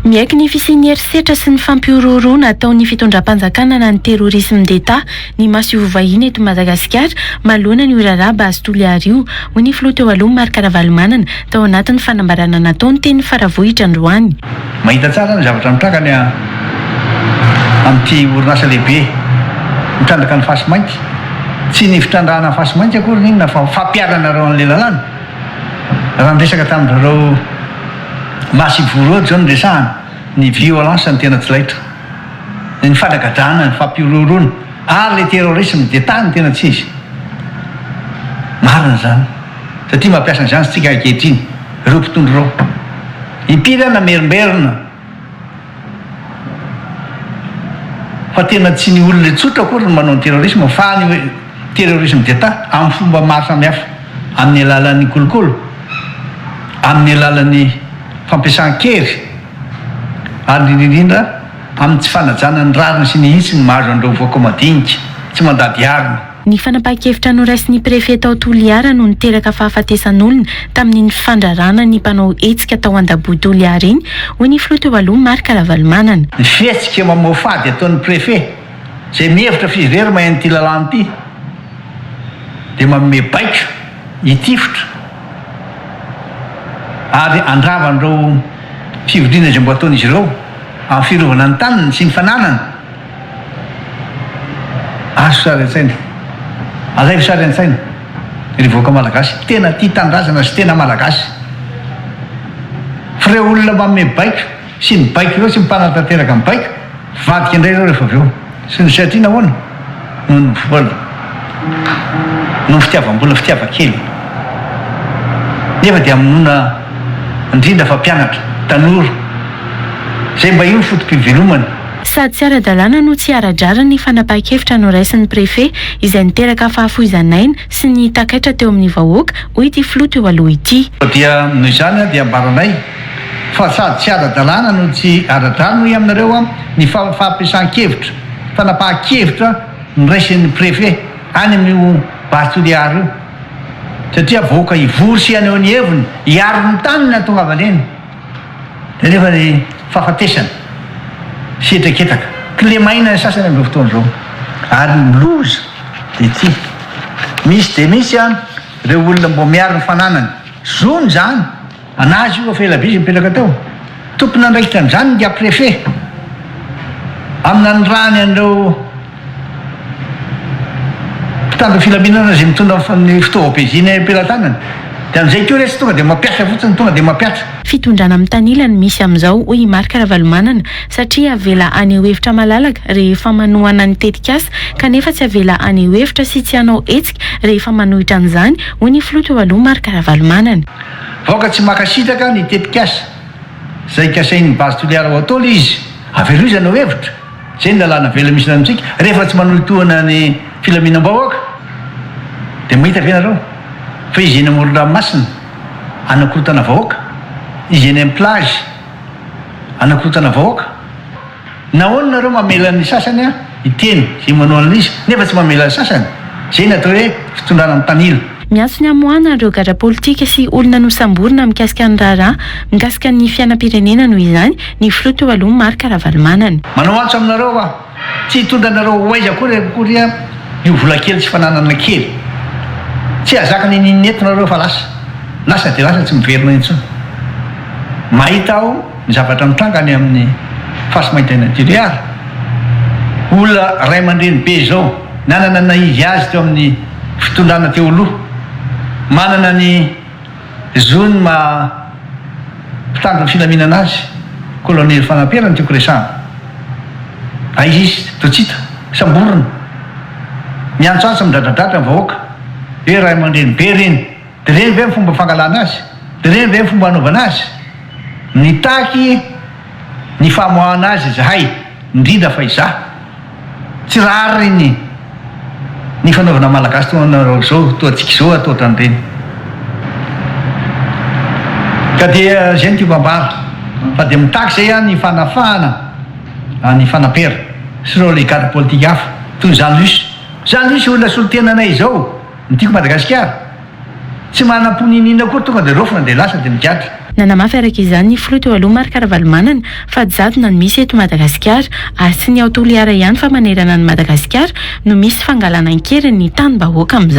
Miaiky ny fisian'ny herisetra sy ny fampihorohoroana ataon'ny fitondram-panjakana na ny terrorisme d'Etat ny masoivoho vahiny eto Madagasikara manoloana an'io raharaha Base Toliara io, hoy ny filoha teo aloha Marc Ravalomanana tao anatin'ny fanambarana nataony teny Faravohitra androany. Mahita tsara ny zavatra mitranga any amin'ity orinasa lehibe mitrandraka ny fasimainty. Tsy ny fitrandrahana fasimainty akory n'inona fa fampiharana ireo an'ilay lalàna. Raha niresaka tamin-dry zareo Massive Road izao no resahana, ny violence no tena tsy laitra. Ny fanagadrana, ny fampihorohoroana ary ilay terrorisme d'Etat no tena tsy izy. Marina izany. Satria mampiasa an'izany isika ankehitriny, ireo mpitondra ireo. Impiry aho namerimberina fa tena tsy ny olona tsotra akory no manao ny terrorisme fa ny terrorisme d'Etat amin'ny fomba maro samihafa, amin'ny alalan'ny kolikoly, amin'ny alalan'ny fampiasan-kery ary indrindra indrindra amin'ny tsy fanajana ny rariny sy ny hitsiny mahazo an'ireo vahoaka madinika tsy mandady harona. Ny fanapahan-kevitra noraisin'ny Préfet tao Toliara no niteraka fahafatesan'olona tamin'iny fandrarana ny mpanao hetsika tao Andaboy Toliara iny, hoy ny filoha teo aloha Marc Ravalomanana. Ny fihetsika mamoafady ataon'ny Préfet izay mihevitra fa izy irery mahay an'ity lalàna ity dia manome baiko hitifitra ary handrava an'ireo fivoriana izay mbo ataon'izy ireo amin'ny fiarovana ny taniny sy ny fananany. Azo sary an-tsaina. Alaivo sary an-tsaina ry vahoaka malagasy tena tia tanindrazana sy tena malagasy. F'ireo olona manome baiko sy ny baiko ireo sy ny mpanatanteraka ny baiko, mivadika indray ireo rehefa avy eo. Sy ny satria nahoana? Noho ny vola. Noho ny fitiavam-bola, fitiavan-kely. Nefa dia hamonoana indrindra fa mpianatra, tanora, izay mba io ny foto-pivelomany. Sady tsy ara-dalàna no tsy ara-drariny ny fanapahan-kevitra noraisin'ny Préfet izay niteraka fahafoizan'aina sy ny takaitra teo amin'ny vahoaka, hoy ity filoha teo aloha ity. Dia noho izany dia ambaranay fa sady tsy ara-dalàna no tsy ara-drariny hoy aminareo ny fampiasan-kevitra, fanapahan-kevitra noraisin'ny Préfet any amin'io Base Toliara io satria vahoaka hivory sy haneho ny heviny, hiaro ny taniny hahatongavany eny. Dia nefa ny fahafatesana sy hetraketaka, kilemaina ny sasany amin'izao fotoana izao, ary ny loza dia ity, misy dia misy an ireo olona mbo miaro ny fananany, zony izany, anazy io efa ela be izy nipetraka teo, tompon'andraikitra amin'izany ingahy préfet, amin'ny nanirahany an'ireo Mpitandro filaminana izay mitondra ny fitaovam-piadiana eo am-pelatanany. Dia amin'izay koa re tsy tonga dia mampiasa fotsiny, tonga dia mampiatra. Fitondrana mitanila no misy amin'izao, hoy i Marc Ravalomanana, satria avela haneho hevitra malalaka rehefa manohana ny tetikasa kanefa tsy avela haneho hevitra sy tsy hanao hetsika rehefa manohitra an'izany, hoy ny filoha teo aloha Marc Ravalomanana. Vahoaka tsy mankasitraka ny tetikasa izay kasain'ny Base Toliara ho atao ilay izy. Avelo izy hanao hevitra. Izay ny lalàna velona misy amintsika, rehefa tsy manohitohana ny filaminam-bahoaka dia mahita ve nareo fa izy eny amoron-dranomasina hanakorontana vahoaka, izy eny amin'ny plage hanakorontana vahoaka? Nahoana nareo mamela ny sasany hiteny izay manao an'izy nefa tsy mamela ny sasany? Izay ny atao hoe fitondrana mitanila. Miantso ny hamoahana ireo gadra politika sy olona nosamborina mikasika ny raharaha mikasika ny fiainam-pirenena noho izany ny filoha teo aloha Marc Ravalomanana. Manao antso aminareo aho, tsy hitondra anareo ho aiza akory akory io vola kely sy fananana kely. Tsy hahazaka n'inon'inona eto nareo fa lasa. Lasa dia lasa tsy miverina intsony. Mahita aho ny zavatra mitranga any amin'ny Fasimaintaina Tuléar. Olona ray aman-dreny be izao, nanana ny naha izy azy teo amin'ny fitondrana teo aloha, manana ny zony maha mpitandro ny filaminana azy, Kolonely Fanampera no tiako resahana. Aiza izy? Toa tsy hita. Samborina. Miantsoantso midradradradra ny vahoaka hoe ray aman-dreny be ireny. Dia ireny ve ny fomba fangalana azy? Dia ireny ve ny fomba hanaovana azy? Nitaky ny famoahana azy izahay, indrindra fa izaho. Tsy rariny ny fanaovana Malagasy toa anareo izao, toa antsika izao atao ohatran'ireny. Ka dia izay no tiako ambara, fa dia mitaky izay aho ny fanafahana an'i Fanampera sy ireo gadra politika hafa, toy ny Jean Luce. Jean Luce olona solontenanay izao, ny Tiako Madagasikara. Tsy manam-po n'inon'inona akory, tonga dia raofina dia lasa dia migadra. Nanamafy araka izany ny filoha teo aloha Marc Ravalomanana fa jadona no misy eto Madagasikara ary tsy ny ao Toliara ihany fa manerana an'i Madagasikara no misy fangalana an-keriny ny tanim-bahoaka amin'izao.